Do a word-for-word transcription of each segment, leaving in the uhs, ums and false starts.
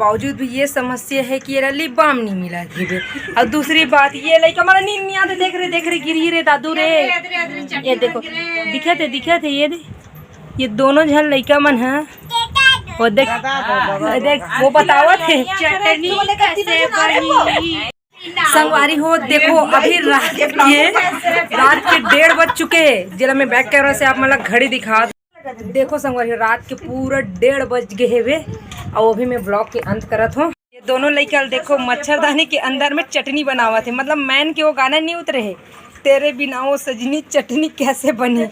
बावजूद भी ये समस्या है कि ये लिप बाम नहीं मिला थे। और दूसरी बात, ये लइका मन नींद नहीं आते। देख रे, देख रे, गिरी रे दादू रे। ये देखो, दिखत हे, दिखत हे, ये दे, ये दोनों झन लइका मन ह। वो देख, वो देख, वो बतावत हे। संगवारी हो, देखो, अभी रात के, रात के डेढ़ बज चुके हे, जेला मैं बैक कैमरा से आप मन ला घड़ी दिखा। देखो संगवारी हो, रात के पूरा डेढ़ बज गए हेवे, और अभी मैं ब्लॉग के अंत करत हूँ। ये दोनों लइका देखो, मच्छरदानी के अंदर में चटनी बनावत हे, मतलब मैन के वो गाना नहीं उतरे हे, तेरे बिना वो सजनी चटनी कैसे बनी।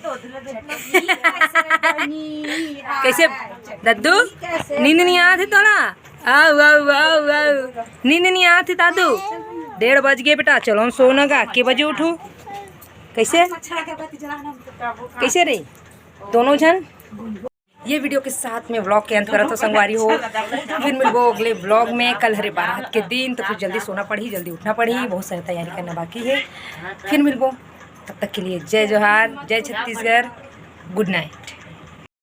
कैसे दद्दू, नींद नहीं आत हे तोला? आओ, आओ, आओ, आओ। नींद नहीं आत हे दादू? डेढ़ बज गए बेटा, चलो हम सोना गा, के बजे उठू? कैसे, कैसे रे दोनों झन? ये वीडियो के साथ में ब्लॉग के अंत करत हो संगवारी हो। फिर मिलबो अगले ब्लॉग में। कल हरे बारात के दिन, तो फिर जल्दी सोना पड़ी, जल्दी उठना पड़ी, बहुत सारी तैयारी करना बाकी है। फिर मिलबो, तब तक के लिए जय जोहार, जय छत्तीसगढ़, गुड नाइट।